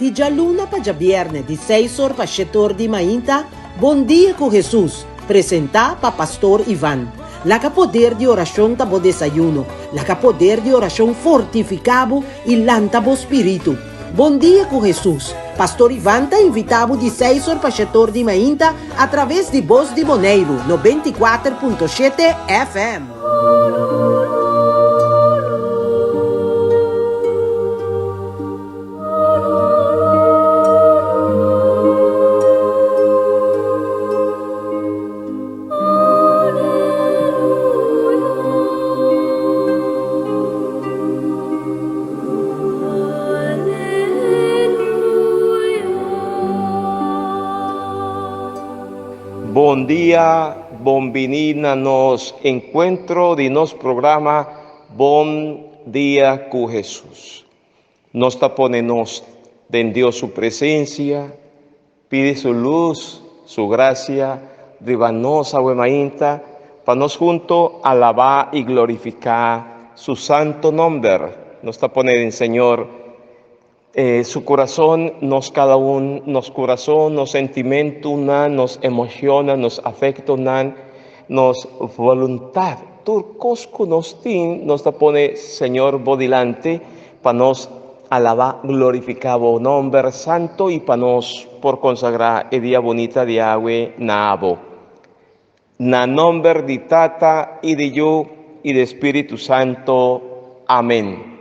Di djaluna pa djabièrnè di seis or pa shete or di mainta, Bon Dia ku Hesus, presentá pa Pastor Ivan. Laga poder di orashon ta bo desayuno, laga poder di orashon fortifiká bo i lanta bo spiritu. Bon Dia ku Hesus, Pastor Ivan ta invitá bo di seis or pa shete or di mainta atraves di Bos di Boneiru 94.7 FM. Bon dia, bon bini na nos encuentro di nos programa Bon Dia cu Jesus. Nos ta pone nos den Dios su presencia, pidi su luz, su gracia riba nos awe mainta pa nos hunto alaba y glorifica su santo nomber. Nos ta pone den Señor eh, su corazón, nos cada un, nos corazón, nos sentimentonan, nos emocionnan, nos afectonan, nos voluntad. Tur cos cu nos tin, nos ta pone Señor bo dilanti pa nos alaba, glorifica bo nomber santo y pa nos por consagra e dia bunita di awe na abo. Na nomber di Tata y di Yu y di Spiritu Santo. Amén.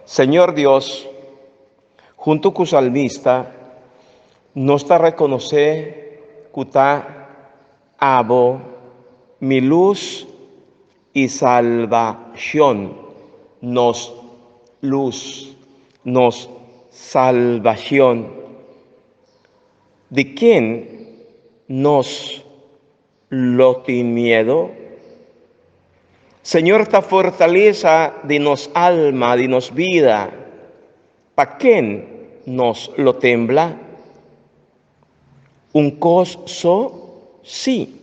Señor Dios, hunto cu salmista, nos ta reconoce cu ta abo mi luz y salvacion, nos luz, nos salvacion. Di ken nos lo tin miedo? Señor ta fortaleza di nos alma, di nos bida. Pa ken nos lo tembla? Un cos so sí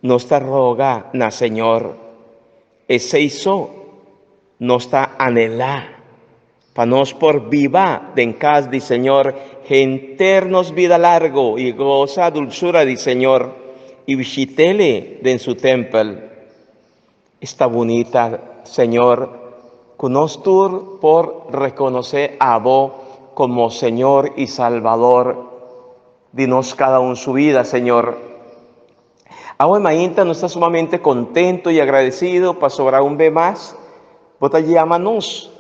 nos ta roga na Señor, esey so nos ta anhelá, pa nos por biba den cas di Señor henter nos bida largo y goza dulzura di Señor y bishit'Ele den su tempel. Esta bunita, Señor, cu nos tur por reconoce Abo como Señor y Salvador di nos cada un su vida, Señor. Awe mainta nos ta sumamente contento y agradecido pasobra un be mas Bo ta yama nos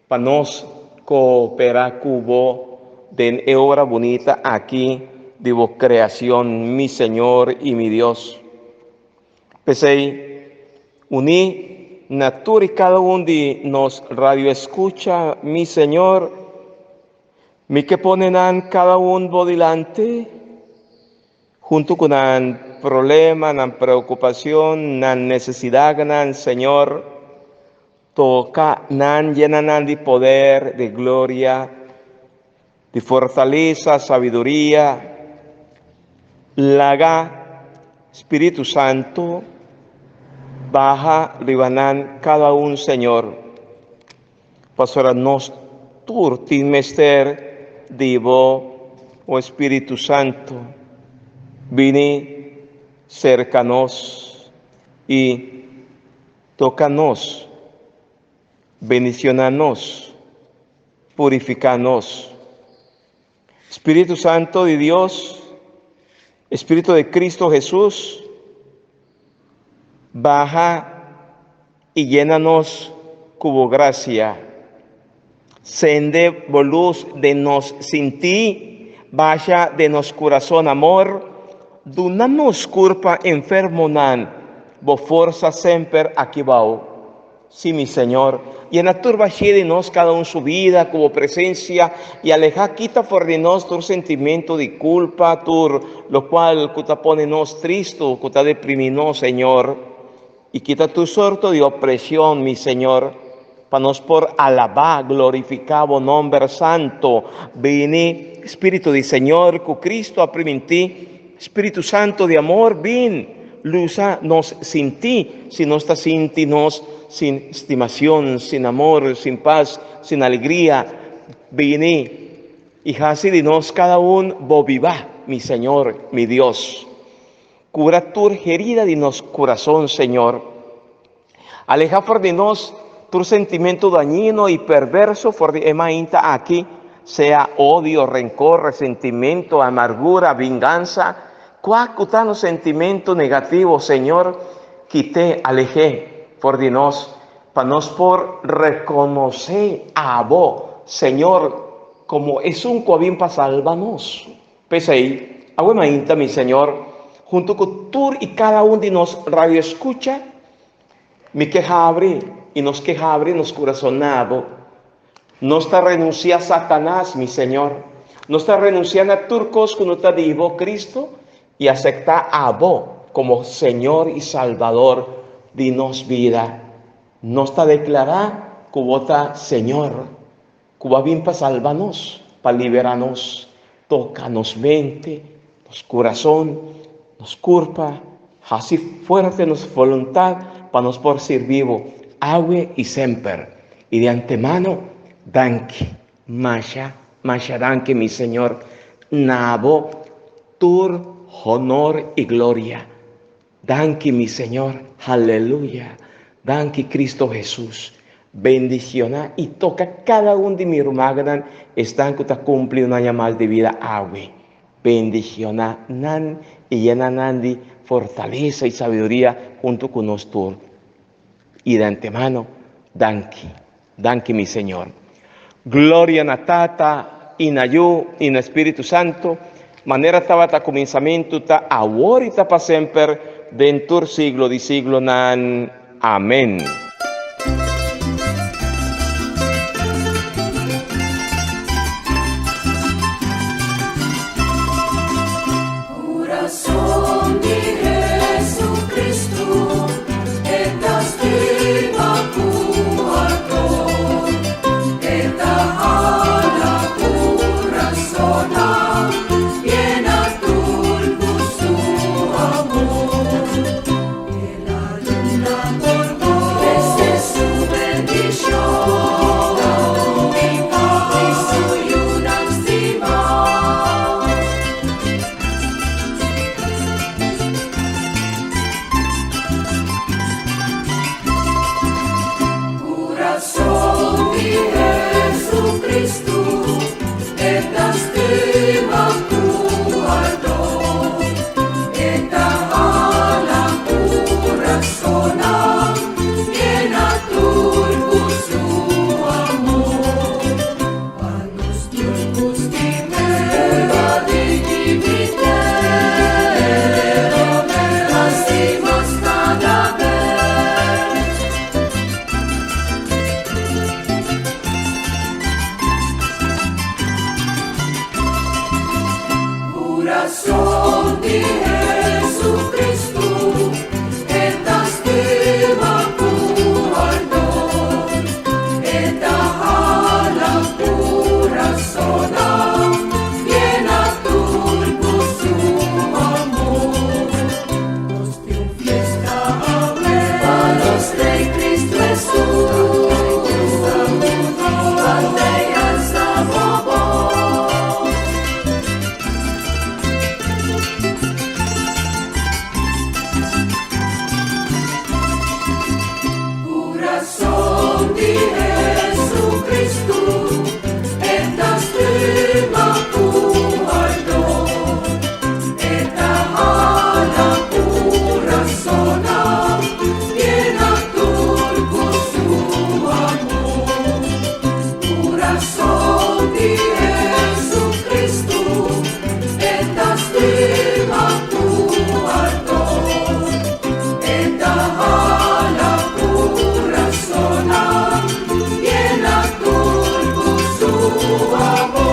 pa nos coopera cu Bo den e obra bunita aki di Bo creacion, mi Señor y mi Dios. P'esei, uní na tur i kada un di nos radioeskucha, mi Señor, mi ke pone nan kada un bo dilanti, huntu ku nan problema, nan preokupashon, nan nesesidatnan, Señor, toka nan, yena nan di poder, di gloria, di fortalesa, sabiduria, laga Spiritu Santu baha riba nan kada un, Señor, pasobra nos tur tin mester di bo, o Spiritu Santu, bini serka nos i toka nos, bendiciona nos, purifica nos. Spiritu Santo di Dios, Spiritu di Cristo Jesús, baha y llena nos cu bo gracia. Sende bo luz den nos sinti, basha den nos curazon amor, duna nos curpa enfermonan bo forsa semper aki bao. Sí, mi Señor, yena tur bashí di nos kada un su bida ku bo presensia i alehá kita for di nos tur sentimentu di kulpa, tur lokual ku ta pone nos tristu, ku ta deprimí nos, Señor. I kita tur sorto di opreshon, mi Señor, pa nos por alabá, glorifiká bo nòmber santu. Bini, Spiritu di Señor, ku Kristu a primintí, Spiritu Santo di amor, bin, lusa nos sinti, si nos ta sinti nos sin stimacion, sin amor, sin paz, sin alegria, bini. I hasi di nos kada un bo bibá, mi Señor, mi Dios. Kura tur herida di nos kurason, Señor. Aleha for di nos tur sentimentu dañino i perverso for di e mainta aki, sea odio, renkor, resentimentu, amargura, vingansa, kua ku ta nos sentimentu negativo, Señor, kit'é, aleh'é for di nos, pa nos por rekonosé abo, Señor, komo esun ku a bin pa salba nos. P'esei, awe mainta, mi Señor, huntu ku tur i kada un di nos radioeskucha, mi ke habri i nos ke habri nos kurason na abo. Nos ta renunsiá Satanas, mi Señor. Nos ta renunsiá na tur kos ku no ta di bo, Cristo, i aceptá abo komo Señor i Salbador di nos bida. Nos ta deklará ku bo ta Señor, ku bo a bin pa salba nos, pa liberá nos. Toka nos mente, nos kurason, nos kurpa, hasi fuerte nos voluntad pa nos por sirbi bo awe i semper. I di antemano, danki, masha, masha danki, mi Señor, na bo tur honor i gloria. Danki, mi Señor, haleluya. Danki, Cristo Hesus. Bendiciona i toca cada un di mi rumannan esnan cu ta cumpli un aña mas di bida awe. Bendiciona nan i yena nan di fortalesa i sabiduria hunto cu nos tur. I di antemano, danki. Danki, mi Señor. Gloria na Tata, i na Yu, i na Spiritu Santu, manera tabata kuminsamentu, ta awor i ta pa semper, den tur siglo di siglonan. Amen. Kurason di Jesucristo e ta stima ku ardor, e ta hala kurasonnan, yena tur ku su amor. El a duna pordon, trese su bendishon, i su yunan stima. Kurason di Jesucristo e ta stima ku ardor, e ta hala kurasonnan, yena tur ku su amor. Pa nos tur ku stim'é, dignit'é, hasi mas kada bes. Kurason di Jesucristo, e ta stima ku ardor, e ta hala kurasonnan, yena tur ku su amor. Nos tin un fiesta awe pa nos Rey Cristo Hesus, Banda i alsa bo bos. Kurason di Jesucristo, e ta stima ku ardor, e ta hala kurasonnan, yena tur ku su amor. Kurason di Jesucristo, e ta stima ku ardor, e ta hala kurasonnan, yena tur ku su amor.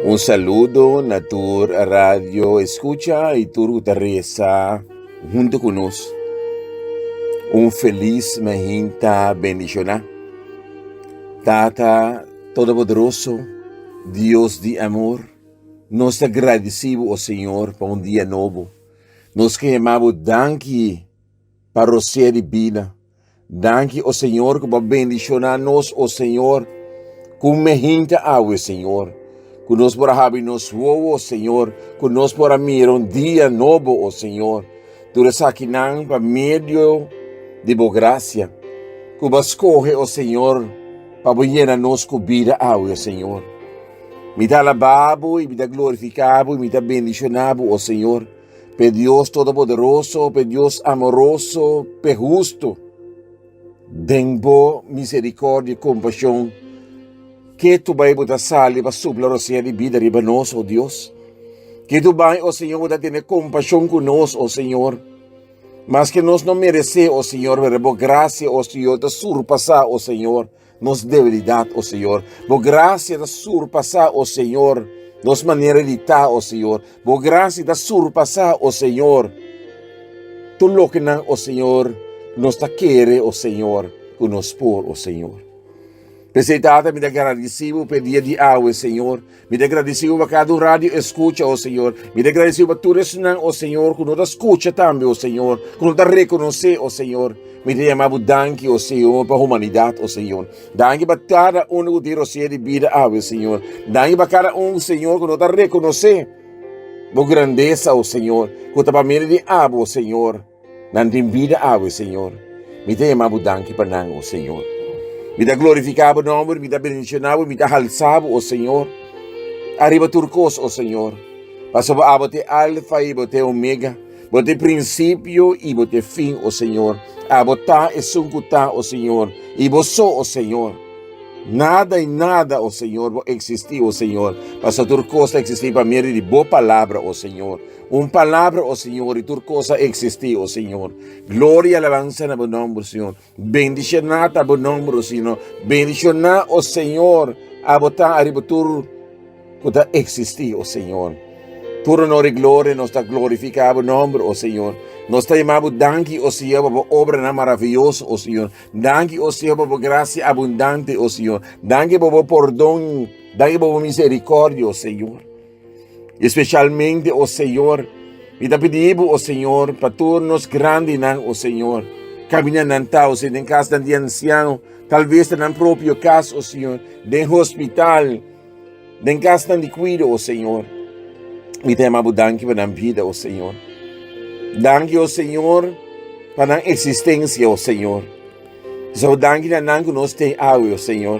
Un saludo na tur radio escucha y tur cu ta reza hunto cu nos. Un feliz mahinta bendiciona. Tata Todopoderoso, Dios di amor, nos ta gradeci bo, o Señor, pa un dia nobo. Nos ke yama bo danki pa rosea di bida. Danki, o Señor, ku bo a bendiciona nos, o Señor, Ku mehinta awe, Señor, ku nos por a habri nos wowo, Señor, ku nos por a mira un dia nobo, o Señor. Tur esakinan pa medio di bo grasia, ku bo a skohe, o Señor, pa bo yena nos ku bida awe, o Señor. Mi ta alabá bo i mi ta glorifiká bo i mi ta bendishoná bo, o Señor, p'e Dios Todopoderoso, p'e Dios amoroso, p'e hustu. Den bo misericordia i compasion, ke tu bai bo ta sali pa supla rosea di bida riba nos, o Dios? Ke tu bai, o Señor, bo ta tene compasion cu nos, o Señor? Maske nos no merece, o Señor, pero bo gracia, o Señor, ta surpasa, o Señor, nos debilidad, o Señor. Bo gracia ta surpasa, o Señor, nos manera di ta, o Señor. Bo gracia ta surpasa, o Señor, tur lokenan, o Señor, nos ta kere, o Señor, ku nos por, o Señor. P'esei, Tata, mi ta gradisí bo p'e dia di awe, Señor. Mi ta gradisí bo pa kada un radio eskucha, o Señor. Mi ta gradisí bo pa tur esnan, o Señor, ku no ta skucha tambe, o Señor, ku no ta rekonosé, o Señor. Mi ta yama bo danki, o Señor, pa humanidat, o Señor. Danki pa kada un ku tin rosea di bida awe, Señor. Danki pa kada un, Señor, ku no ta rekonosé bo grandesa, o Señor, ku ta pa medio di abo, o Señor, nan tin bida awe, Señor. Mi ta yama bo danki pa nan, o Señor. Mi ta glorifiká bo nòmber, mi ta bendishoná bo, mi ta halsá bo, o Señor, ariba tur kos, o Señor. Pasobra abo ta e Alfa i bo ta e Omega. Bo ta e prinsipio i bo ta e fin, o Señor. Abo ta esun ku ta, o Señor, i bo so, o Señor. Nada i nada, o Señor, bo eksistí, o Señor, pasobra tur kos ta eksistí pa medio di bo palabra, o Señor. Un palabra, o Señor, i tur kos a eksistí, o Señor. Gloria i alabansa na bo nòmber, Señor. Bendishoná ta bo nòmber, o Señor. Bendishoná, o Señor, abo ta ariba tur ku ta eksistí, o Señor. Tur honor i gloria nos ta glorifiká bo nòmber, o Señor. Nos ta yama bo danki, o Señor, pa bo obranan maravioso, o Señor. Danki, o Señor, pa bo grasia abundante, o Señor. Danki pa bo pordon, danki pa bo miserikòrdia, o Señor. Especialmente, o Señor, mi ta pidi bo, o Señor, pa tur nos grandinan, o Señor, camina nan ta, o Señor, den casnan di anciano, tal vez den nan propio cas, o Señor, den hospital, den casnan di cuido, o Señor. Mi ta yama bo danki pa nan vida, o Señor. Danki, o Señor, pa nan existencia, o Señor. So danki na nan ku nos ten awe, o Señor.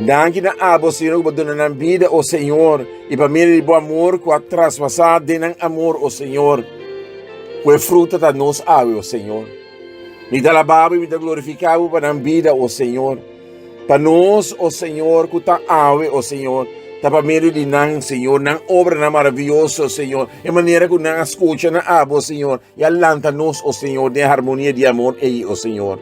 Danki na abo, Señor, ku bo duna nan bida, o Señor, i pa medio di bo amor ku a traspasá den nan amor, o Señor, ku e fruta ta nos awe, o Señor. Mi ta alabá bo i mi ta glorifiká bo pa nan bida, o Señor. Pa nos, o Señor, ku ta awe, o Señor, ta pa medio di nan, Señor, nan obranan maravioso, Señor, e manera ku nan a skucha na abo, Señor, I a lanta nos, o Señor, den harmonia di amor ei, o Señor.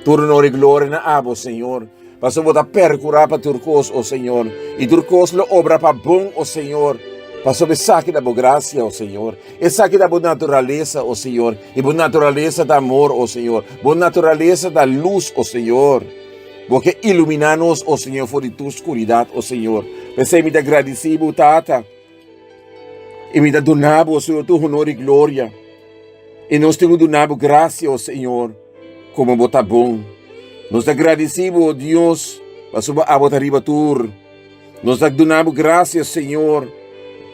Tur honor i gloria na abo, Señor, pasobra bo ta percurá pa tur cos, o Señor, i tur cos lo obra pa bon, o Señor, pasobra esaki ta bo gracia, o Señor. Esaki ta bo naturalesa, o Señor, i bo naturalesa ta amor, o Señor. Bo naturalesa ta luz, o Señor. Bo ke iluminá nos, o Señor, for di tur scuridad, o Señor. P'esei mi ta gradicí bo, Tata. I mi ta duna bo, Señor, tur honor i gloria. I nos tin ku duna bo grasia, o Señor, komo bo ta bon. Nos ta gradisí bo, o Dios, pasobra abo ta riba tur. Nos ta duna bo grasia, Señor,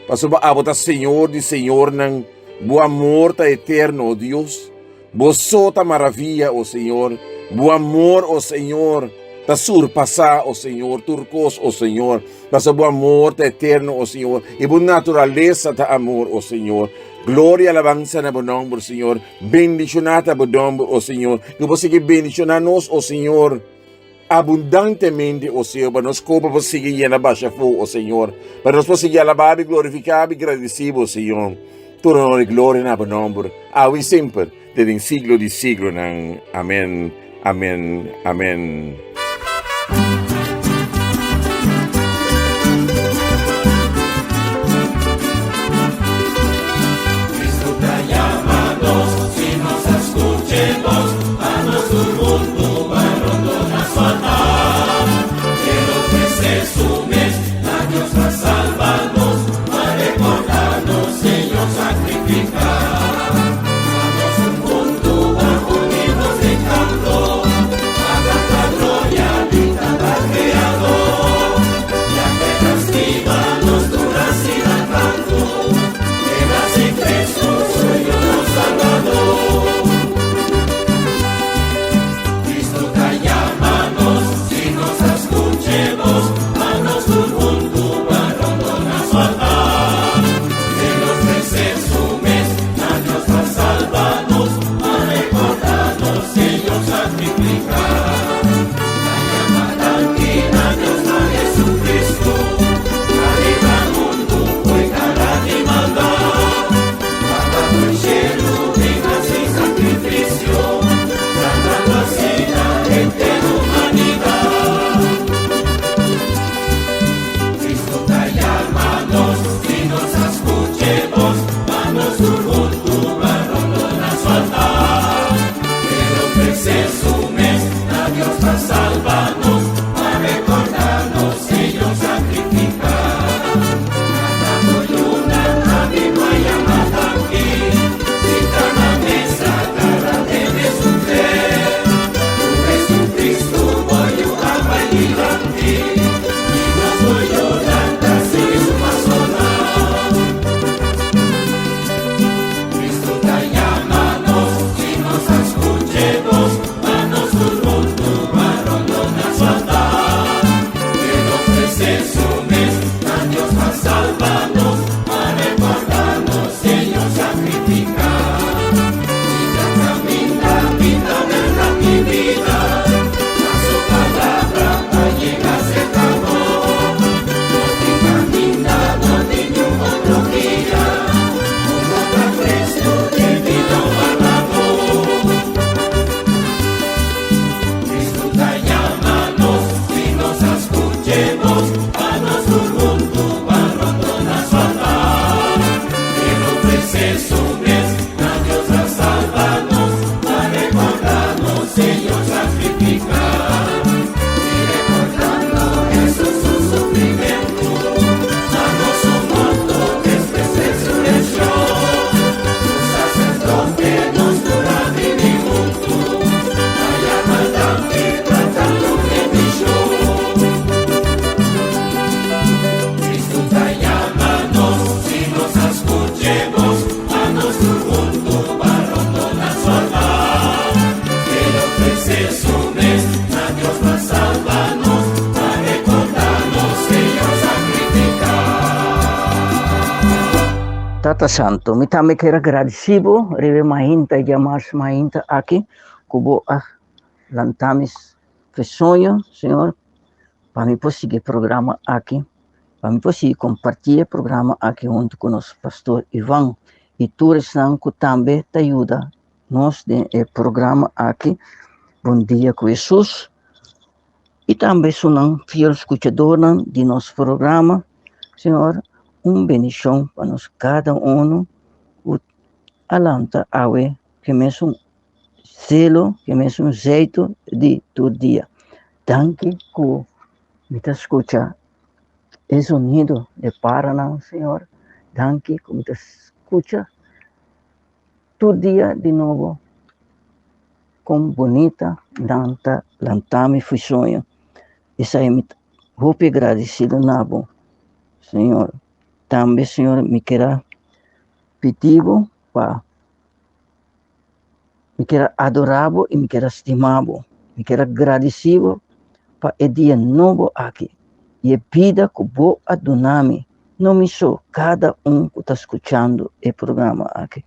pasobra abo ta Señor di señornan. Bo amor ta eterno, o Dios. Bo so ta maravia, o Señor. Bo amor, o Señor, ta surpasá, o Señor, tur kos, o Señor. Pasobra bo amor ta eterno, o Señor, i bo naturalesa ta amor, o Señor. Gloria i alabansa na bo nòmber, Señor. Bendishoná ta bo nòmber, o Señor. Ku bo sigui bendishoná nos, o Señor. Abundantemente, o Señor, pa nos kopa por sigui yena basha afó, o Señor, pa nos por sigui alabá bo, glorifiká bo i gradisí bo, Señor. Tur honor i gloria na bo nòmber, awe i semper, te den siglo di siglonan. Amèn, amèn, amèn. Cristo ta yama nos, si nos a scuch'e bos, pa nos tur hunto bai rondo na su altar. El ofrece su mes, na Dios pa salba nos, pa recorda nos Señor sacrifica. Pa nos tur hunto bai uni nos den canto, pa canta gloria di Tata Creador. Tata Santo, mi tambe kier a gradisí bo riba e mainta e djamars mainta aki ku bo a lanta mi fe soño, Señor, pa mi por sigui e programa aki, pa mi por sigui kompartí e programa aki huntu ku nos Pastor Ivan i tur esnan ku tambe ta yuda nos den e programa aki, Bon Dia ku Hesus. I tambe esunnan fiel skuchadornan di nos programa, Señor, un bendishon pa nos kada uno ku a lanta awe ku e mesun selo, ku e mesun zeitu di tur dia. Danki ku mi ta skucha e zonido di paranan, Señor. Danki ku mi ta skucha Tur dia di nobo kon bunita nan ta lanta mi fu soño. Esei mi ta hopi agradesido na bo, Señor. Tambe, Señor, mi kier a pidi bo pa mi kier a adora bo i mi kier a stima bo. Mi kier a gradisi bo pa e dia nobo aki i e bida ku bo a duna mi. No mi so, kada un ku ta skuchando e programa aki.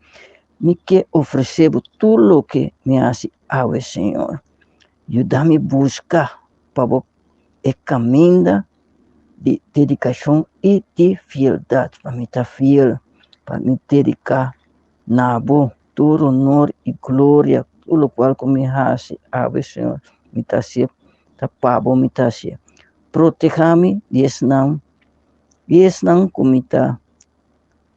Mi ke ofresé bo tur loke mi hasi awe, Señor. Yuda mi buska pa bo e kaminda di dedikashon i di fieldat, pa mi ta fiel, pa mi dediká na bo tur honor i gloria, tur lokual ku mi hasi awe, Señor, mi ta hasié, ta pa bo mi ta hasié. Protehá mi di esnan I esnan ku mi ta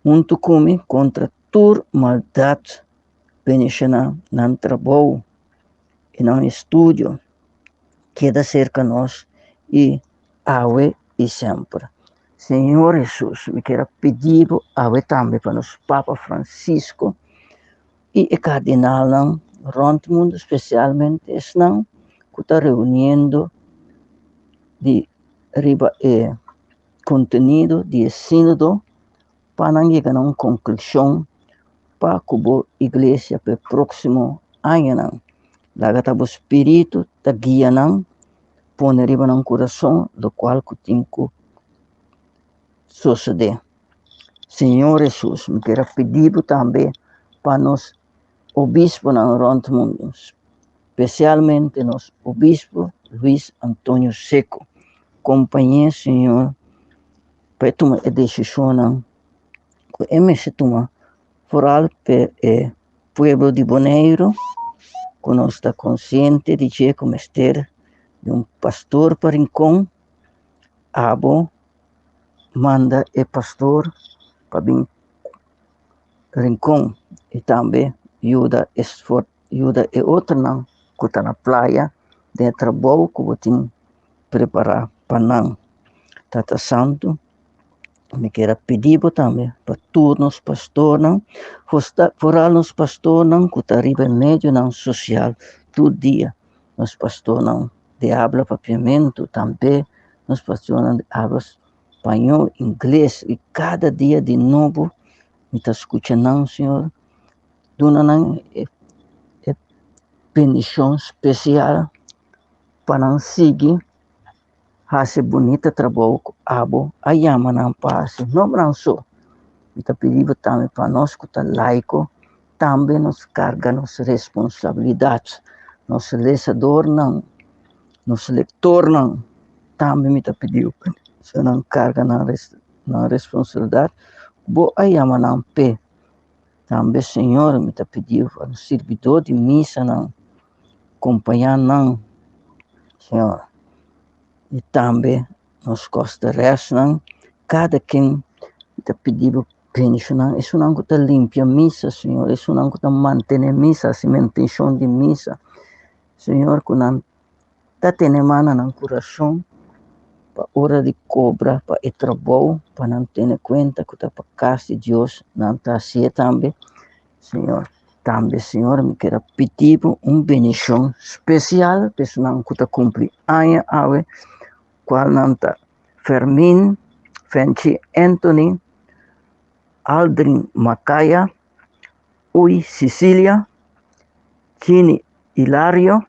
huntu ku mi kontra tur maldat, bendishoná nan trabou i nan estudio, keda serka nos i awe i semper. Señor Hesus, mi kier a pidi bo awe tambe pa nos Papa Francisco i e kardinalnan rònt mundu, spesialmente esnan ku ta reuniendo di riba e kontenido di e sínodo pa nan yega na un konklushon pa ku bo iglesia pa e próksimo añanan. Laga ta bo spiritu ta guia nan, pone riba nan kurason lokual ku tin ku sosodé. Señor Hesus, mi kier a pidi bo tambe pa nos obisponan rònt mundu, spesialmente nos obispo Luis Antonio Seco. Kompañ'é, Señor, pa e tuma e desishonnan ku e mester tuma, foral pa e pueblo di Boneiru, ku nos ta konsiente di dje ku mester di un pastor pa Rincon. Abo manda e pastor pa bin Rincon i tambe yuda yuda e otronan ku ta na playa den e trabou ku bo tin prepará pa nan. Tata Santu, mi kier a pidi bo tambe pa tur nos pastornan, foral nos pastornan ku ta riba e medionan sosial tur dia, nos pastornan di habla papiamentu, tambe nos pastornan di habla spañol, ingles i kada dia di nobo mi ta skucha nan, Señor. Duna nan e e bendishon spesial pa nan sigui hasi bunita trabou ku abo a yama nan pa hasi. No nan so, mi ta pidi bo tambe pa nos ku ta laiko tambe nos karga nos responsabilidat, nos lesadornan, nos lektornan tambe mi ta pidi bo pa nan karga nan nan responsabilidat ku bo a yama nan p'e. Tambe Señor mi ta pidi pa nos sirbidó di misanan kompañá nan, Señor, i tambe nos kosteresnan, kada ken mi ta pidi bo bendishonan esunnan ku ta limpia misa, Señor, esunnan ku ta mantené misa, hasi mantenshon di misa, Señor, ku nan ta tene man na nan kurason pa ora di kobra pa e trabou, pa nan tene kuenta ku ta pa kas di Dios nan ta hasié tambe, Señor. Tambe, Señor, mi kier a pidi bo un bendishon spesial pa esnan ku ta kumpli aña awe, kual nan ta Fermin, Fenchi Anthony, Aldrin Makaya, Uy Cecilia, Chini Hilario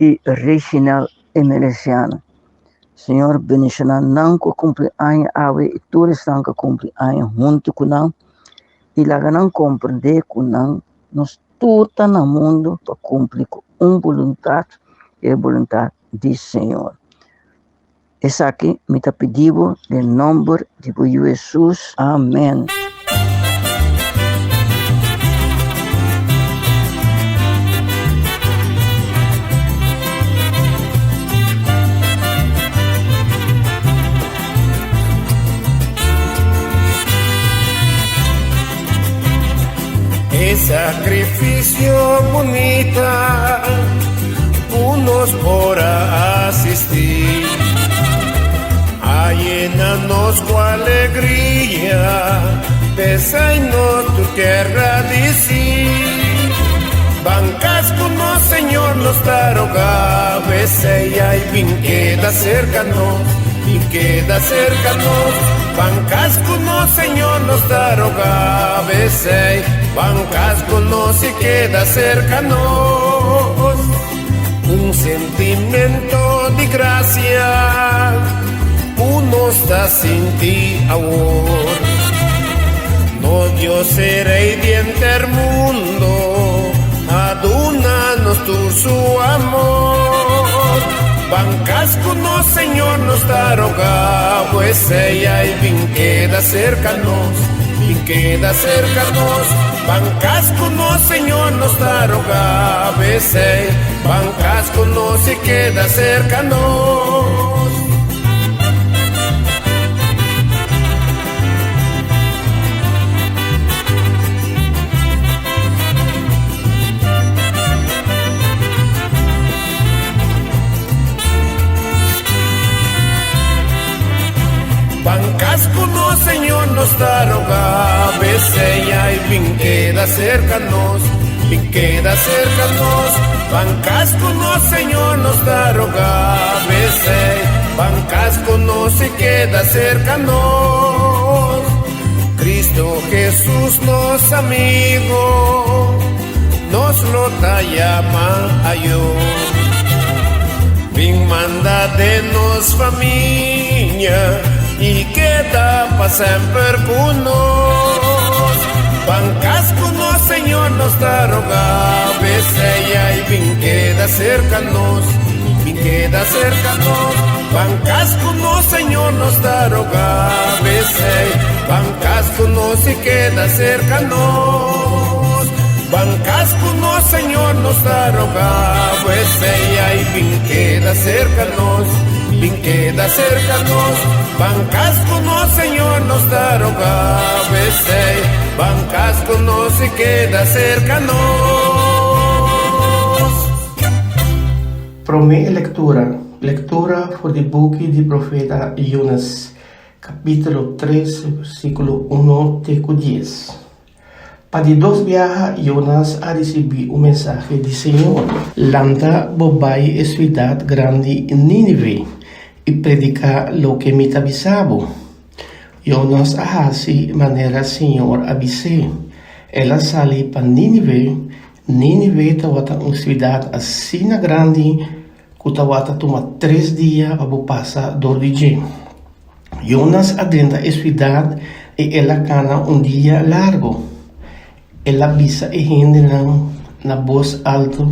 i Reginald Emereciano. Señor bendiciona nan cu a cumpli aña awe y tur esnan cu a cumpli aña hunto cu nan. I laga nan komprendé ku nan nos tur ta na mundu pa kumpli ku un boluntat, e boluntat di Señor. Esaki mi ta pidi bo den nòmber di bo Yu Hesus. Amèn. E sacrificio bonita unos por asistir. A llenanos con alegría, nos tu tierra decir. Bancas como Señor nos taroga, y bin queda cercanos, y queda cercanos. Bancas como Señor nos taroga, bancas nos y queda cercanos. Un sentimiento de gracia, uno está sin ti amor. No Dios seré diente mundo, adúnanos tu su amor. Bancas no Señor nos taroga, pues ella y bin queda cercanos, bin queda cercanos. Bancas no Señor nos taroga, bancas nos y queda cercanos. Bancasco no Señor nos taroga, ella y bin queda cercanos, bin queda cercanos. Bancasco no Señor nos taroga, Bancasco no se queda cercanos. Cristo Jesús nos amigo, nos lo llama ayo. Bin manda de nos familia y queda pa sempre con nos. Bancasco no Señor nos taroga, ella y bin queda cercanos, bin queda cercanos. Bancasco no Señor nos taroga, Bancasco no se queda cercanos. Bancasco no Señor nos taroga, ella y bin queda cercanos, bin queda cercanos. Bancasco no Señor nos taroga, Bancasco no se queda cercanos. Promé lektura, Lektura for di buki di profeta Jonas, kapítulo 3, versíkulo 1 te ku 10. Pa di dos biaha Jonas a risibí un mensahe di Señor, Lanta bo bai e siudat grandi Nínive i prediká loke mi ta bisa bo. Jonas a hasi manera Señor a bis'é. El a sali pa Nínive. Nínive tabata un siudat asina grandi ku tabata tuma tres dia pa bo pasa dor di dje. Jonas a drenta e siudat i el a kana un dia largu. El a bisa e hendenan na bos altu,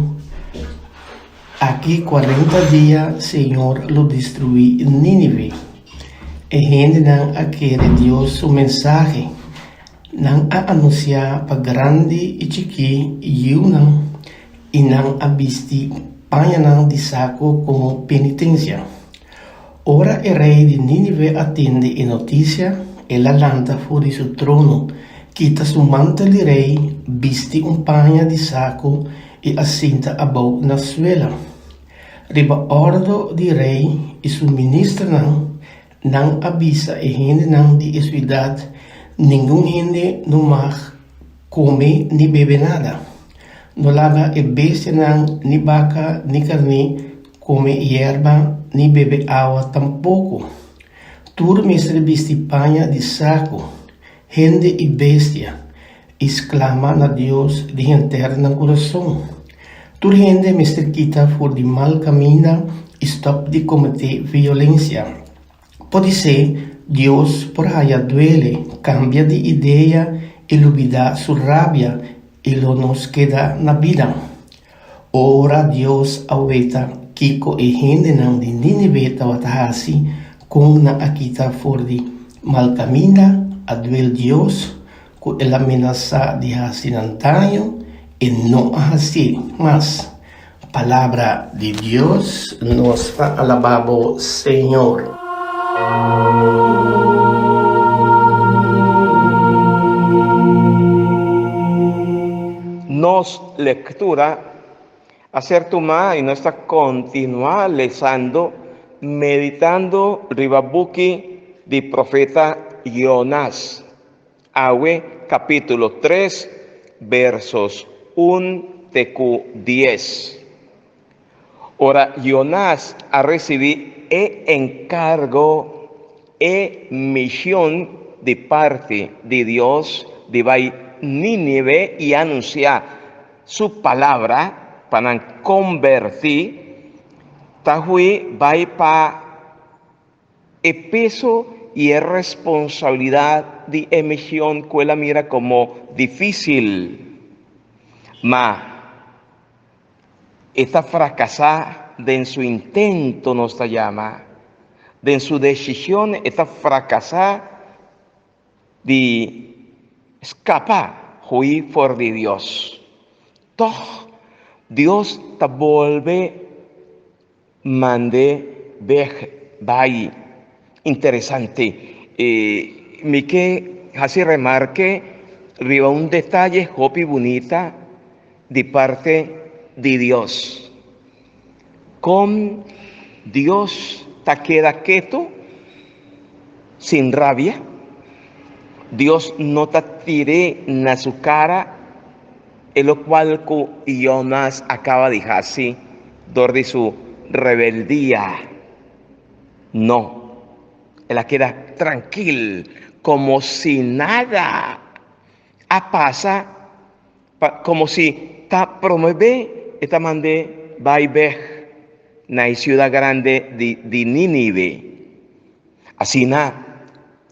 Aki kuarenta dia señor lo destruí Nínive. E hendenan a kere Dios su mensahe. Nan a anunsiá pa grandi i chikí yiunan i nan a bisti pañanan di saku komo penitensia. Ora e rei di Nínive a tende e notisia, el a lanta for di su trono, kita su mantel di rei, bisti un paña di saku i a sinta abou na suela. Riba òrdu di rei i su ministernan, nan a bisa e hendenan di e siudat, Ningun hende no mag kome ni bebe nada. No laga e bestianan, ni baka ni karné, kome yerba ni bebe awa tampoko. Tur mester bisti paña di saku, hende i bestia, i sklama na Dios di henter nan kurason. Tur hende mester kita for di mal kaminda i stòp di kometé violensia. Podisé Dios por haya duele, kambia di idea. i lubidá su rabia i lo nos keda na bida. Ora Dios a weta kiko e hendenan di Nínive tabata hasi, kon nan a kita for di mal kaminda, a duel Dios ku el a menasá di hasi nan daño, e no a hasié mas. Palabra di Dios, nos ta alabá bo, Señor. Nos lectura a ser tumá y nos ta continuá lesando, meditando riba buki di profeta Jonas. Awe capítulo 3, versos 1 te cu 10. Ora Jonas a recibí e encargo, e mision di parti di Dios di bai Nínive i anunciá su palabra pa nan conbertí, ta hui bai pa e peso i e responsabilidad di e mision cu el a mira como difícil. Ma E ta fracasá den su intento, nos ta yama. Den su decision e ta fracasá di scapa, hui for di Dios. Tog Dios ta bolbe mand'é beg bai. Interesante. Mi ke hasi remarke riba un detaye hopi bunita di parte di Dios. Kon Dios ta keda ketu sin rabia? Dios no ta tir'é na su kara e lokual ku Jonas a kaba di hasi dor di su rebeldia. No, el a keda trankil komo si nada a pasa, pa komo si ta promebé e ta mand'é bai bèk na e siudat grandi di di Nínive. Asina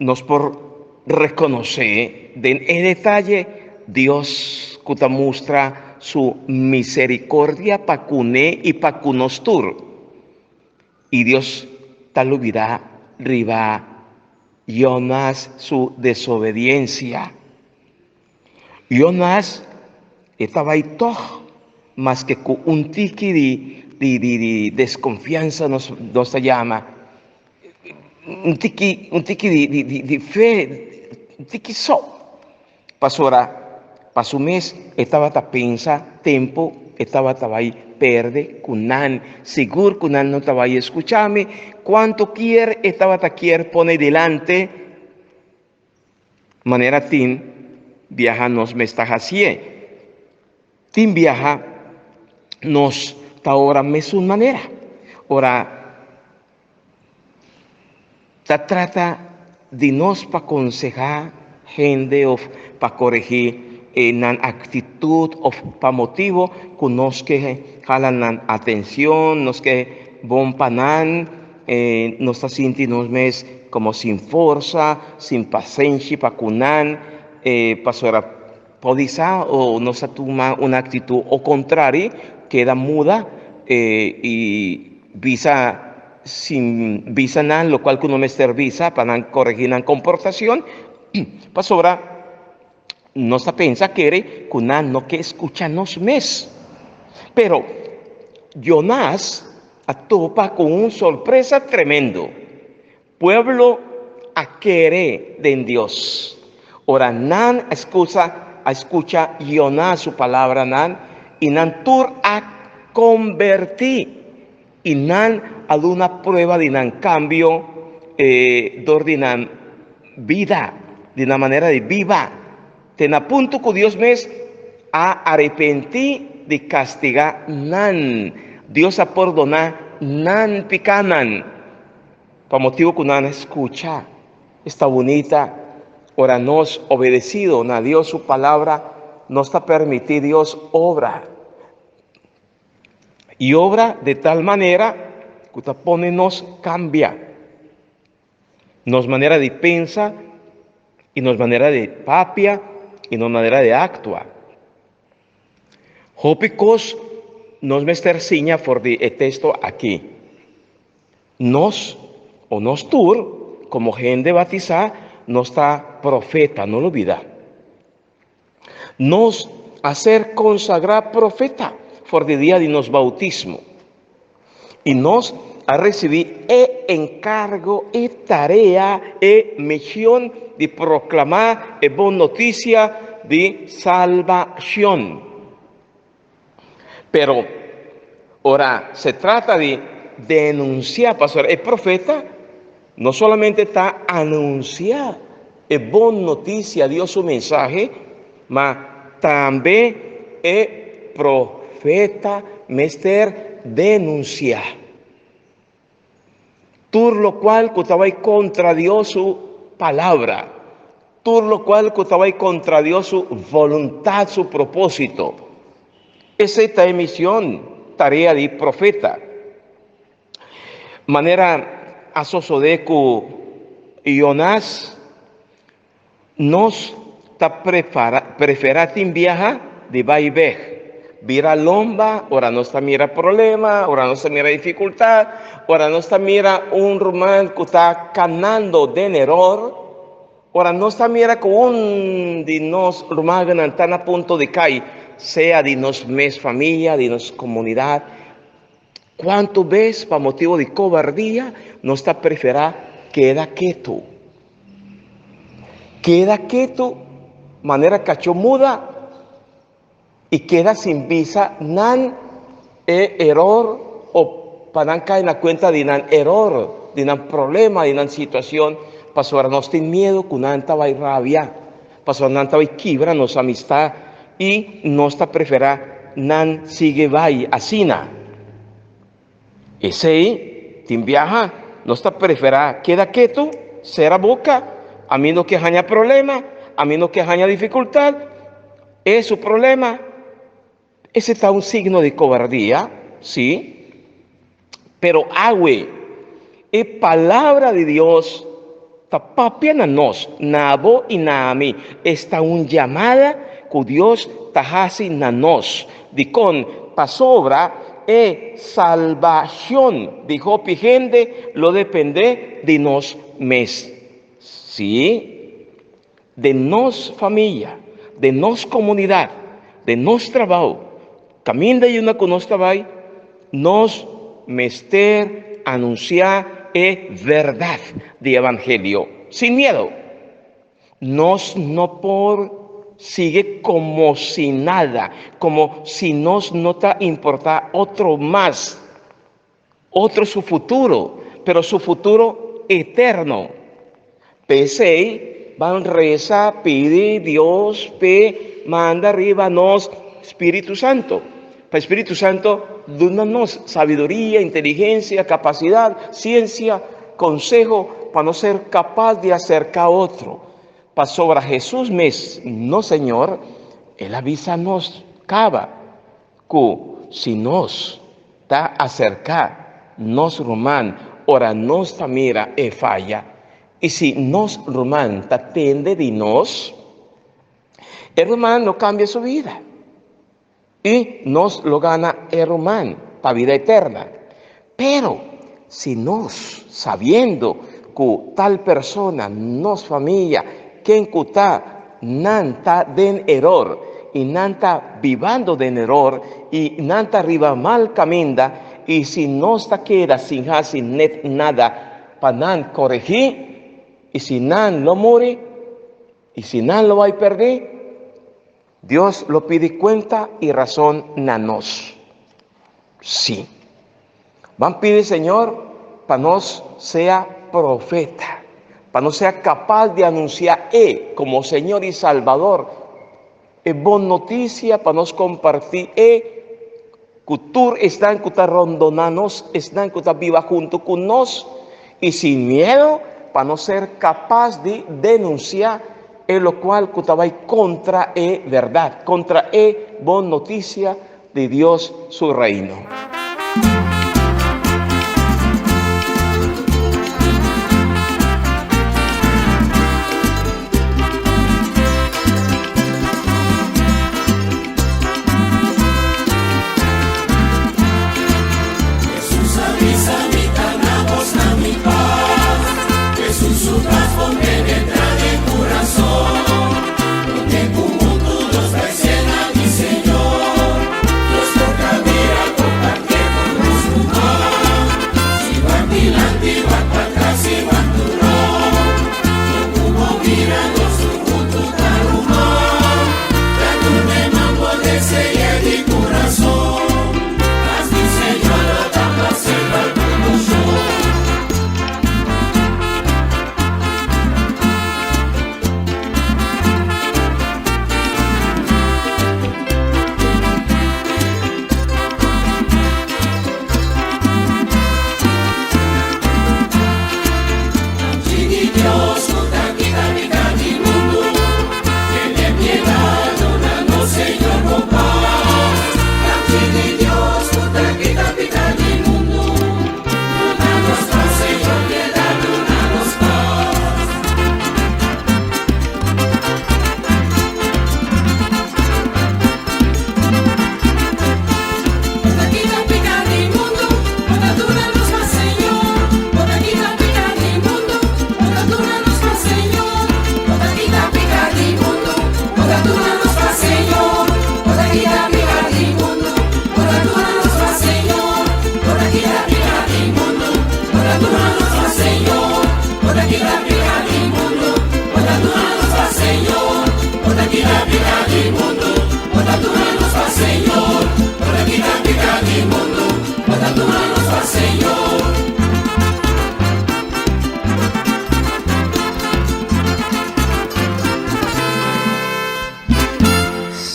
nos por rekonosé den e detaye Dios ku ta mustra su miserikordia pa kuné i pa ku nos tur. I Dios ta lubidá riba Jonas su desobediensia. Jonas e ta bai tòg maske ku un tiki di di di di deskonfiansa nos nos ta yama, un tiki un tiki di di di di fe, un tiki so. Pasobra pa su mes e tabata pensa tempu e tabata bai perde ku nan, sigur ku nan no ta bai eskucha mi, kuantu kier e tabata kier pone dilanti manera tin biaha nos mes ta hasié. Tin biaha nos ta ora mesun manera, ora ta trata di nos pa konsehá hende òf pa koregí nan aktitut òf pa motibu ku nos ke hala nan atenshon, nos ke bon pa nan, nos ta sinti nos mes komo sin forsa, sin pasenshi pa ku nan, pasobra podisá o nos a tuma un aktitut o kontrari, keda muda i bisa sin bisa nan lokual ku no mester bisa pa nan koregí nan komportashon, pasobra nos ta pensa kere ku nan no ke skucha nos mes. Pero Jonas a topa ku un sorpresa tremendo. Pueblo a kere den Dios. Ora nan a skucha a skucha Jonas su palabranan i nan tur a kombertí i nan a duna prueba di nan kambio dor di nan bida, di nan manera di biba, te na punto ku Dios mes a arepentí di kastigá nan. Dios a pordoná nan pikánan. Pa motibu ku nan a skucha esta bunita, ora nos obedesido na Dios su palabra, nos ta permití Dios obra. I obra de tal manera ku ta pone nos kambia nos manera di pensa i nos manera di papia. i nos manera di aktua. Hopi kos nos mester siña for di e teksto aki. Nos, o nos tur, komo hende batisá, nos ta profeta, no lubida. Nos a ser konsagrá profeta for di dia di nos boutismo. I nos a risibí e enkargo, e tarea, e mishon di proklamá e bon notisia di salbashon. Pero ora se trata di denunsiá, pasobra e profeta no solamente ta anunsiá e bon notisia, Dios su mensahe, ma tambe e profeta mester denunsiá tur lokual ku ta bai kontra Dios su palabra, tur lokual ku ta bai kontra Dios su boluntat, su propósito. Esei ta e mision, tarea di profeta. Manera a sosodé ku Jonas, nos ta preferá tin biaha di bai bèk, bira lomba ora nos ta mira problema, ora nos ta mira difikultat, ora nos ta mira un ruman ku ta kanando den eror, ora nos ta mira ku un di nos rumannan ta na punto di kai, sea di nos mes famia, di nos komunidat. Kuantu bes pa motibu di kobardia nos ta preferá keda ketu? Keda ketu manera kachó muda i keda sin bisa nan e eror o pa nan kai na kuenta di nan eror, di nan problema, di nan situashon, pasobra nos tin miedu ku nan ta bai rabia, pasobra nan ta bai kibra nos amistad i nos ta preferá nan sigui bai asina. Esei, tin biaha nos ta preferá keda ketu, sera boka, ami no ke haña problema, ami no ke haña difikultat, e su problema. Ese ta un signo di kobardia, sí, pero awe e Palabra di Dios ta papia na nos, na abo i na ami. Esta un yamada ku Dios ta hasi na nos. Dikon? Pasobra e salbashon di hopi hende lo dependé di nos mes. Sí. Den nos famia, den nos komunidat, den nos trabou, kaminda i unda ku nos ta bai, nos mester anunsiá e bèrdat di evangelio sin miedu. Nos no por sigui komo si nada, komo si nos no ta importá otro mas. Otro su futuro, pero su futuro eterno. P'esei, ban resa pidi Dios p'e manda riba nos Spiritu Santo, pa Spiritu Santo duna nos sabiduria, inteligensia, kapasidat, siensia, konseho pa nos ser kapas di aserká otro. Pasobra Hesus mes, nos Señor, el a bisa nos kaba Ku si nos ta aserká nos ruman ora nos ta mira e faya, i si nos ruman ta tende di nos, e ruman lo kambia su bida i nos lo gana e ruman pa bida eterna. Pero si nos, sabiendo ku tal persona, nos famia, ken ku ta, nan ta den eror i nan ta bibando den eror i nan ta riba mal kaminda, i si nos ta keda sin hasi net nada pa nan koregí, i si nan lo muri, i si nan lo bai pèrdí, Dios lo pidi kuenta i rason na nos. Sí. Ban pidi Señor pa nos sea profeta, pa nos sea kapas di anunsiá E komo Señor i Salbador, e bon notisia pa nos kompartí E ku tur esnan ku ta rondoná nos, esnan ku ta biba huntu ku nos, i sin miedu pa nos ser kapas di denunsiá e lokual ku ta bai kontra e bèrdat, kontra e bon notisia di Dios su Reino.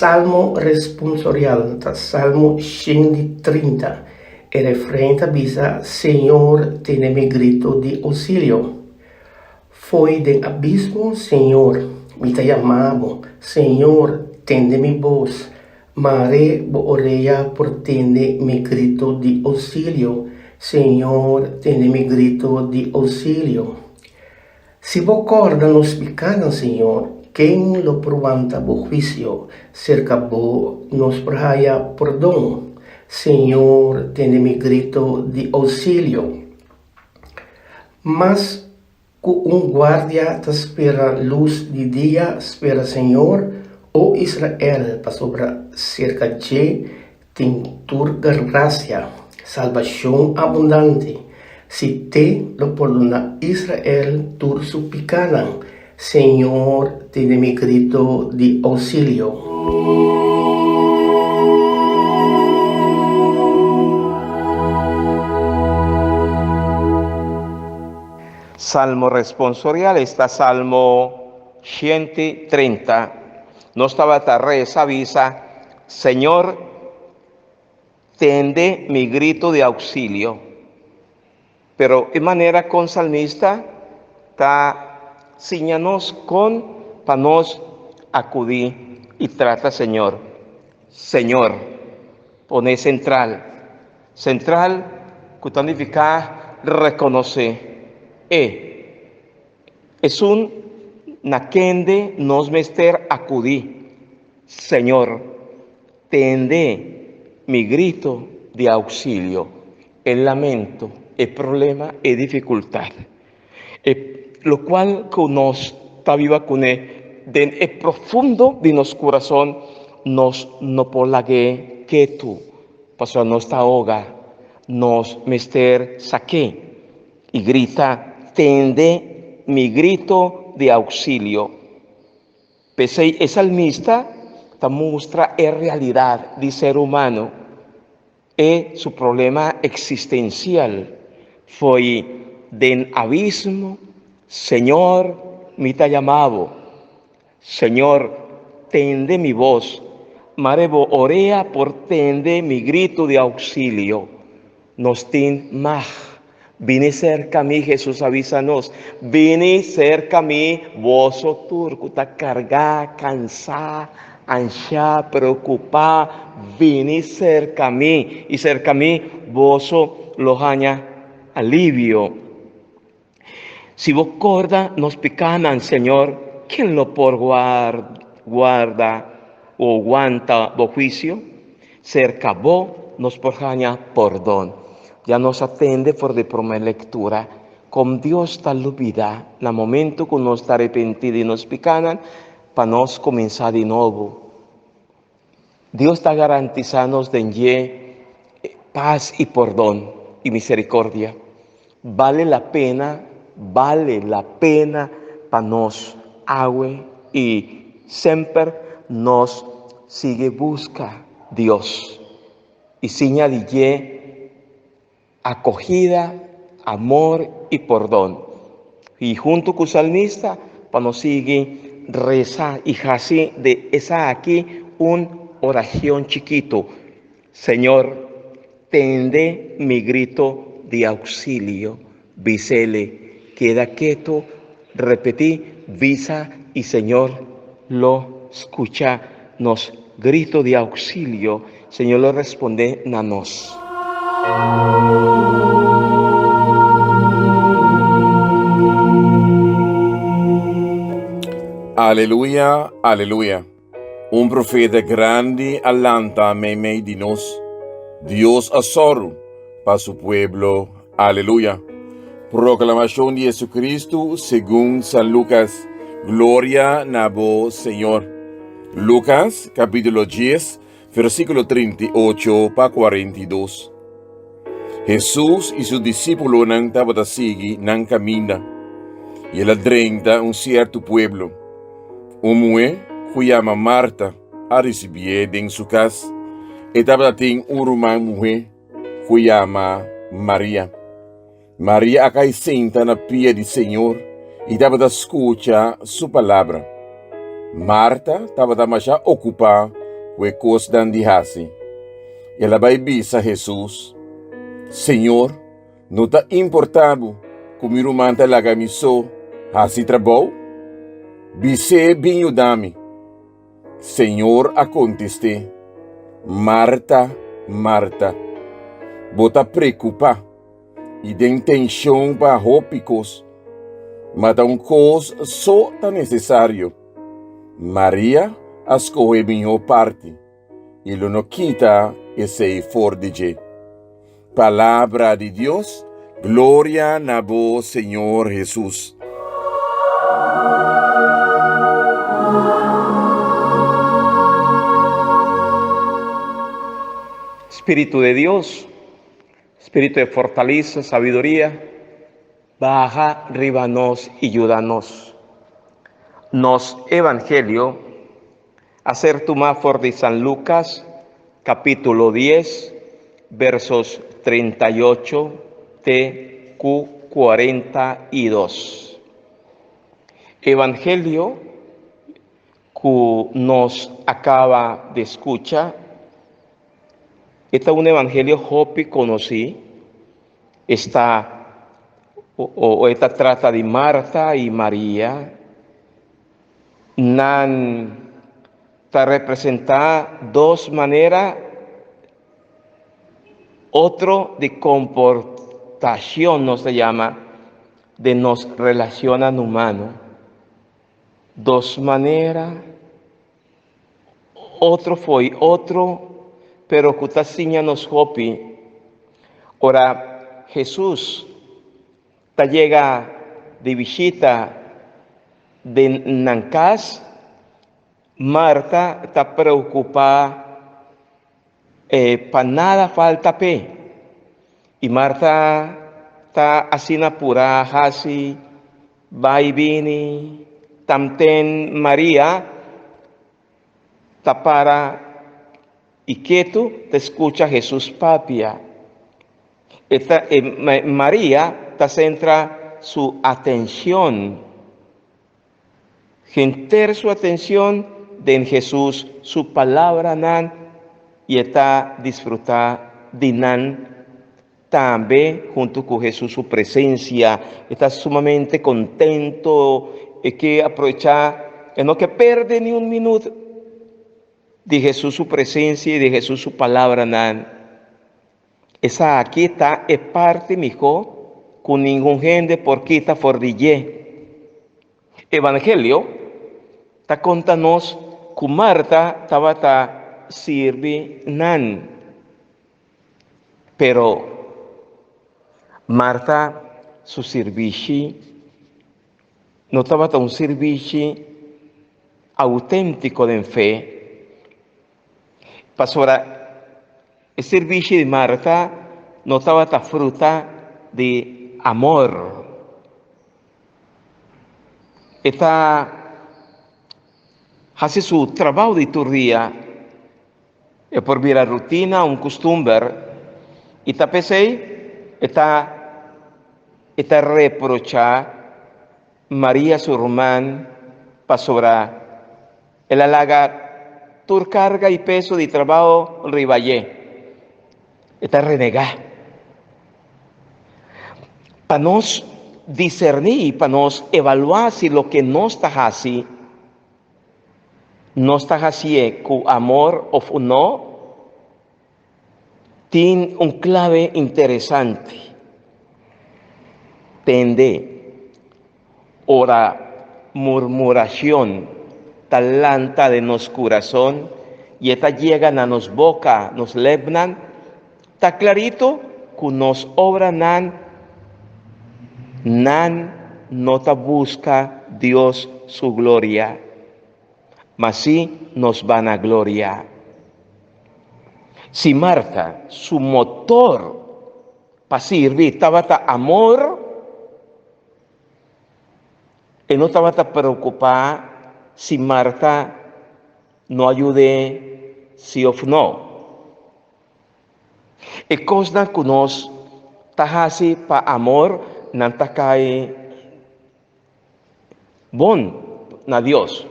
Salmo responsorial ta Salmo 130. E refrein ta bisa, Señor, tene mi grito di ousilio. Fo'i den abismo, Señor, mi ta yama bo. Señor, tende mi bos. Mare bo orea por tende mi grito di ousilio. Señor, tende mi grito di ousilio. Si bo kòrda nos pikánan, Señor, ken lo por wanta bo huisio? Serka bo nos por haya pordon. Señor, tende mi grito di ousilio. Mas ku un guardia ta spera lus di dia, spera Señor, o Israel, pasobra serka dje tin tur grasia, salbashon abundante. Si te lo pordoná Israel tur su pikánan, Señor, tende mi grito di ousilio. Salmo responsorial esta Salmo 130. Nos tabata reza bisa, Señor, tende mi grito di auxilio. Pero e manera con salmista ta siña nos con pa nos acudí y trata Señor. Señor, pone central. Central cu ta nifica reconoce e. Esun na kende nos mester acudí. Señor, tende mi grito di auxilio, e lamento, e problema, e dificultad, e locual cu nos ta biba cune den e profundo di nos curazon, nos no por lag'é ketu, pasobra nos ta hoga, nos mester sak'é y grita, Tende mi grito di auxilio. P'esei e salmista ta mustra e realidat di ser humano, e su problema eksistensial fo'i den abismo, Señor, mi ta yama bo. Señor, tende mi bos, mare bo orea por tende mi gritu di ouksilio. Nos tin mag. Bini serka mi, Hesus a bisa nos, bini serka mi, boso tur ku ta kargá, kansá, anshá, preokupá, bini serka mi, i serka mi boso lo haña alivio. Si bo korda nos pikánan, Señor, ken lo por guarda o wanta bo huisio? Serka bo nos por haña pordon. Ya nos a tende for di promé lektura. Kon Dios ta lubidá na momento ku nos ta arepentí di nos pikánan pa nos kuminsá di nobo. Dios ta garantisá nos den dje pas i pordon i miserikordia. Bale la pena, bale la pena pa nos awe i semper nos sigui buska Dios i siña di dje Acogida, amor y pordon. Y hunto cu salmista pa nos sigui reza y haci de esaki un oracion chikito, Señor, tende mi grito di auxilio, bisele, keda keto, repeti, bisa y Señor lo scucha nos grito di auxilio, Señor lo responde na nos. Aleluya, aleluya. Un profeta grandi a lanta meimei di nos. Dios a sòru pa su pueblo. Aleluya. Proklamashon di Jesucristo segun San Lucas. Gloria na bo, Señor. Lucas, capítulo 10, versíkulo 38 pa 42. Hesus i su disípulonan tabata sigui nan kaminda, i el a drenta un sierto pueblo. Un muhé ku yama Marta a risibié den su kas. E tabatin un ruman muhé ku yama Maria. Maria a kai sinta na pia di Señor i tabata skucha su palabra. Marta tabata masha okupá ku e kosnan di hasi. El a bai bisa Hesus, Señor, no ta importá bo ku mi ruman ta laga mi so hasi trabou? Bis'é bin yuda mi. Señor a kontest'é, Marta, Marta, bo ta preokupá i den tenshon pa hopi kos, ma ta un kos so ta nesesario. Maria a skohe mihó parti, i lo no kita esei for di dje. Palabra di Dios, Gloria na bo, Señor Hesus. Spiritu de Dios, spiritu de fortaleza, sabiduria, baha riba nos i yuda nos. Nos Evangelio a ser tumá for di San Lucas, capítulo 10, versos 38 te cu 42. Evangelio cu nos acaba di scucha e ta un evangelio hopi conocí, esta o e ta trata di Marta y Maria, Nan ta representá dos manera otro di komportashon, nos ta yama, den nos relashonnan humano. Dos manera otro fo'i otro, pero ku ta siña nos hopi. Ora Hesus Ta yega di bishita den nan kas, Marta ta preokupá pa nada falta p'e. I Marta ta asina purá hasi bai bini, tamten Maria ta para i ketu ta skucha Hesus papia. E ta, e, Maria ta sentra su atencion, henter su atencion den Hesus su palabranan i e ta disfruta di nan tambe hunto cu Hesus su presencia. E ta sumamente contento, e ke aprovecha, e no ke perde ni un minuto di Hesus su presencia i di Hesus su palabranan. Esaki ta e parti mihó ku ningun hende por kita for di dje. Evangelio ta konta nos ku Marta tabata sirbi nan. Pero Marta. su sirbishi no tabata un sirbishi auténtiko den fe, pasobra e sirbishi di Marta no tabata fruta di amor. E ta hasi su trabou di tur dia, e por bira rutina, un kustumber, i ta p'esei e ta e ta reprochá Maria su ruman pasobra el a laga tur karga i peso di trabou riba dje. E ta renegá. Pa nos diserní i pa nos evaluá si loke nos ta hasi, nos ta hasié ku amor òf no, tin un klave interesante. Tende, ora murmurashon ta lanta den nos kurason i e ta yega na nos boka, nos lepnan, ta klarito ku nos obranan nan no ta buska Dios su gloria, ma sí nos vanagloria. Si Marta su motor pa sirbi tabata amor, e no tabata preokupá si Marta no a yud'é sí òf no. E kosnan ku nos ta hasi pa amor nan ta kai bon na Dios.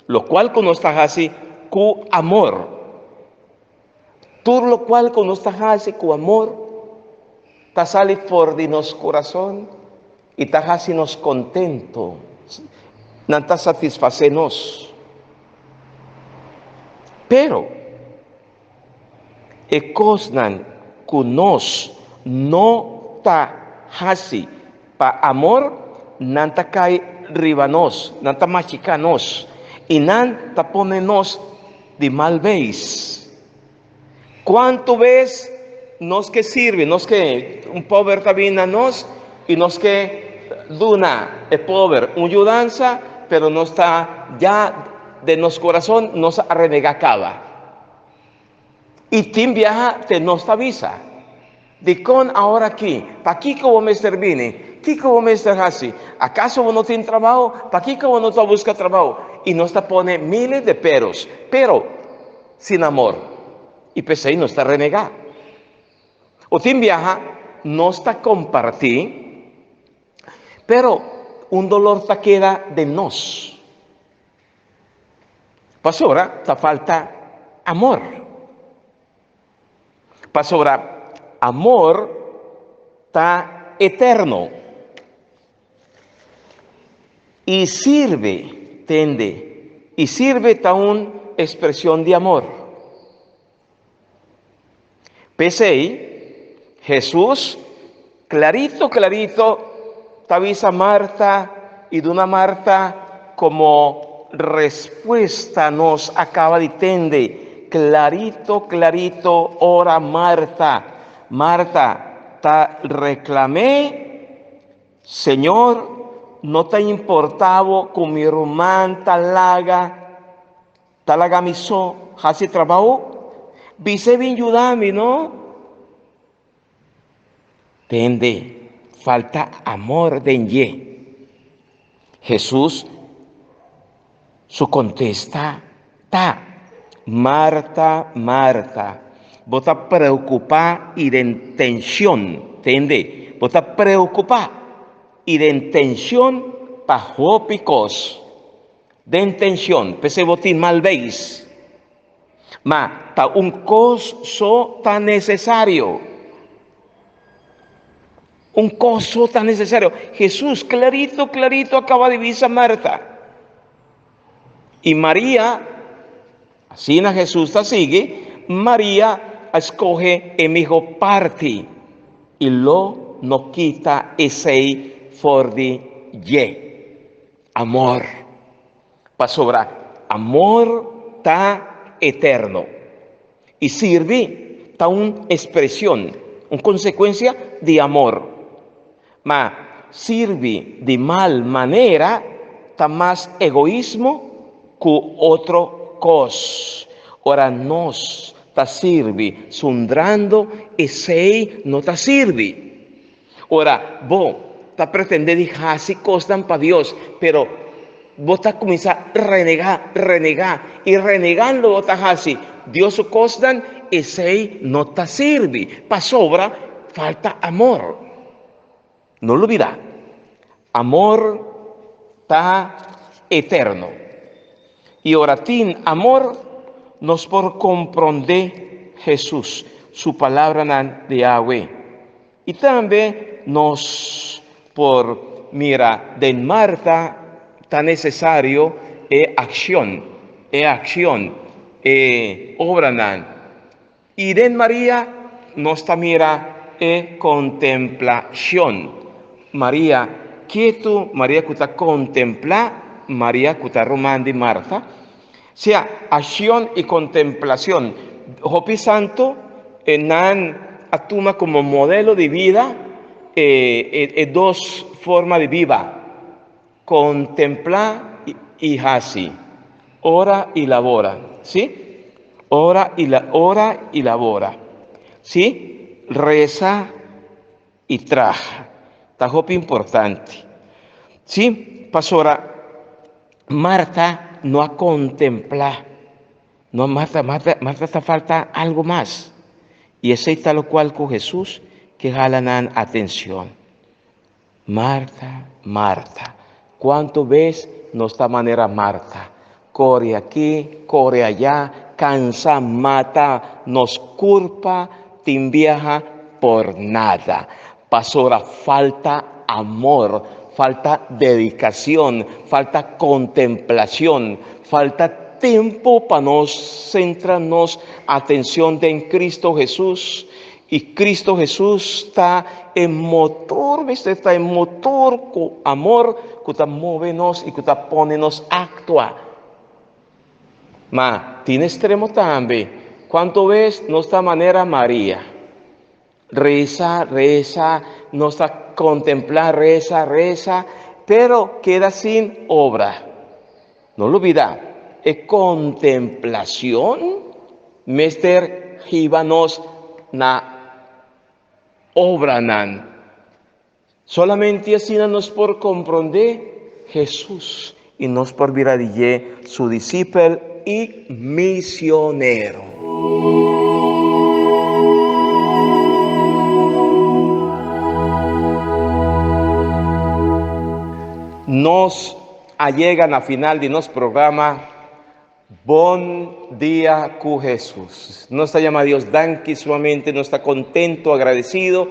Lokual ku nos ta hasi ku amor. Tur lokual ku nos ta hasi ku amor ta sali for di nos kurason i ta hasi nos kontentu. Nan ta satisfasé nos. Pero E kosnan ku nos no ta hasi pa amor, nan ta kai riba nos, nan ta machiká nos i nan ta pone nos di mal beis. Kuantu bes nos ke sirbi, nos ke un pober ta bini na nos i nos ke duna e pober un yudansa, pero nos ta ya den nos kurason nos a renegá kaba. I tin biaha te nos ta bisa, Dikon awor aki? Pakiko bo mester bini? Kiko bo mester hasi? Akaso bo no tin trabou? Pakiko bo no ta buska trabou? I nos ta pone miles de peros, pero sin amor. I p'esei nos ta renegá. O tin biaha nos ta kompartí, pero un dolor ta keda den nos. Pasobra ta falta amor. Pasobra amor ta eterno. I sirbi, tende, i sirbi ta un expresion di amor. P'esei, Hesus klarito klarito ta bisa Marta i duna Marta komo respuesta nos a kaba di tende klarito klarito ora Marta Marta ta reklam'é, Señor, no ta importá bo ku mi ruman ta laga Ta laga mi so hasi trabou? Bis'é bin yuda mi, no? Tende, falta amor den dje. Hesus su kontesta ta, Marta, Marta, bo ta preokupá i den tenshon. Tende, bo ta preokupá i den tenshon pa hopi kos. Den tenshon, p'esei bo tin mal beis. Ma ta un kos so ta nesesario. Un kos so ta nesesario. Hesus klarito, klarito a kaba di bisa Marta. I Maria, asina Hesus ta sigui, Maria a skohe e miho parti i lo no kita esei for di dje. Amor. Pasobra amor ta eterno. I sirbi ta un expresion, un consecuencia di amor. Ma. sirbi di mal manera ta mas egoismo ku otro kos. Ora nos ta sirbi zundrando, esei no ta sirbi. Ora bo ta pretendé di hasi kosnan pa Dios, pero bo ta kuminsá renegá, renegá, i renegando bo ta hasi Dios su kosnan, esei no ta sirbi, pasobra falta amor. No lubidá, amor ta eterno. I ora tin amor, nos por komprondé Hesus su palabranan di awe. I tambe nos por mira den Marta ta nesesario e akshon, e akshon, e obranan. I den Maria nos ta mira e kontemplashon. Maria ketu, Maria ku ta kontemplá, Maria ku ta ruman di Marta. Sea, akshon i kontemplashon. Hopi santu nan a tuma komo modelo di bida e dos forma di biba, kontemplá i hasi, ora i labora. Sí, ora i ora i labora. Sí, resa i traha. Ta hopi importante. Sí, pasobra Marta no a kontemplá. No, Marta, Marta, Marta ta falta algu mas. I esei ta lokual ku Hesus ke hala nan atenshon. Marta, Marta, kuantu bes nos ta manera Marta, kore aki, kore ayá, kansa, mata nos kurpa, tin biaha por nada. Pasobra falta amor, falta dedicacion, falta contemplacion, falta tempo pa nos centra nos atencion den Cristo Jesus. Y Cristo Jesus ta e motor, mester ta e motor cu amor cu ta move nos y cu ta pone nos actua. Ma tin extremo tambe. Cuanto bes nos ta manera Maria? Reza, reza, nos ta contemplá, reza, reza, pero keda sin obra. No lubida, e contemplacion mester hiba nos na obranan. Solamente asina nos por comprendé Jesús y nos por bira di dje su disipel y misionero. Nos a yega na final di nos programa Bon Dia ku Hesus. Nos ta yama Dios danki sumamente, nos ta contento, agradecido.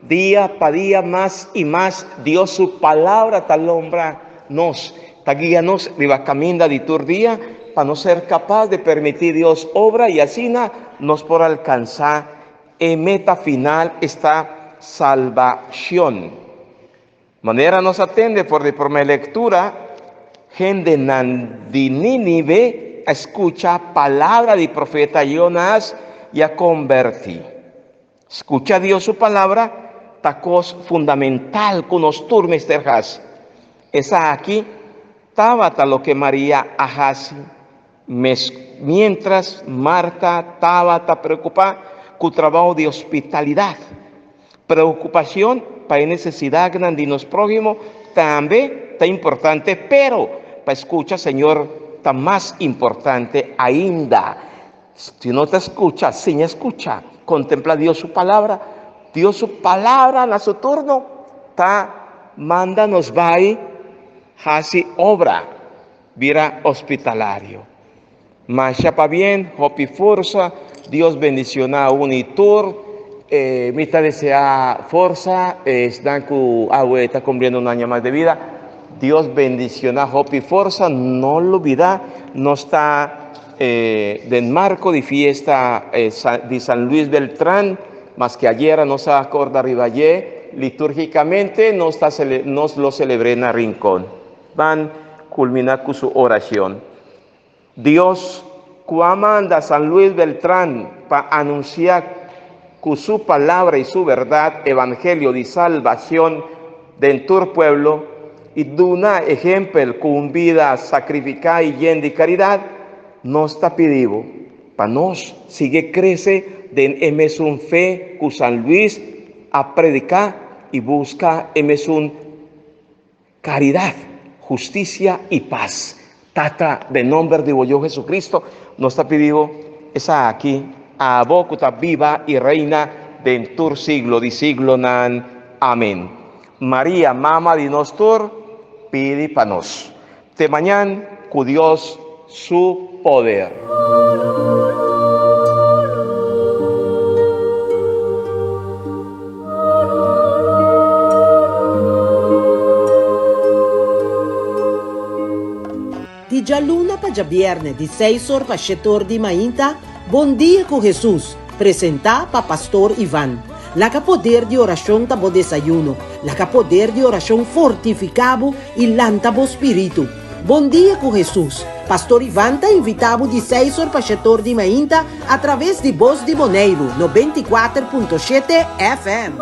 Dia pa dia mas y mas Dios su palabra ta lombra nos, ta guia nos riba caminda di tur dia pa nos ser capaz de permiti Dios obra y asina nos por alcansa e meta final, esta salbacion. Manera nos a tende for di promé lektura, hendenan di Nínive a skucha palabra di profeta Yonas i a kombertí. Skucha Dios su palabra ta kos fundamental ku nos tur mester hasi. Esaki tabata loke Maria a hasi mes miéntras Marta tabata preokupá ku trabou di hospitalidat. Preocupacion pa e necesidadnan di nos próhimo tambe ta importante, pero pa scucha Señor ta mas importante ainda. Si no ta scucha, siña scucha, contempla Dios su palabra. Dios su palabra na su turno ta manda nos bai haci obra, bira hospitalario. Masha pabien, hopi forsa, Dios bendiciona un y tur. Mi ta desea forsa esnan cu awe ta cumpliendo un aña mas de vida. Dios bendiciona hopi forsa, no lubida nos ta den marco di fiesta di San Luis Beltran, maske ayera nos a acorda riba dje, liturgicamente nos ta nos lo celebre na Rincon. Ban culmina cu su oracion. Dios ku a manda San Luis Beltrán pa anunsiá ku su palabra i su bèrdat evangelio di salbashon. den tur pueblo i duna ehempel ku un bida sakrifiká i yen di karidat, nos ta pidi bo pa nos sigui krese den e mesun fe ku San Luis a prediká i buska e mesun Karidat, hustisia i pas. Tata, den nomber di bo Yu Jesucristo, nos ta pidi bo esaki, abo ku ta biba i reina den tur siglo di siglonan. Amen. Maria, Mama di nos tur, pidi pa nos. Te mañan, ku Dios su poder. Di djaluna pa djabierne di seis or pa shete or di mainta, Bon Dia ku Hesus, presentá pa Pastor Ivan. Laga poder di orashon ta bo desayuno, laga poder di orashon fortifiká bo i lanta bo spiritu. Bon Dia ku Hesus, Pastor Ivan ta invitá bo di seis or pa shete or di mainta atraves di Bos di Boneiru 94.7 FM.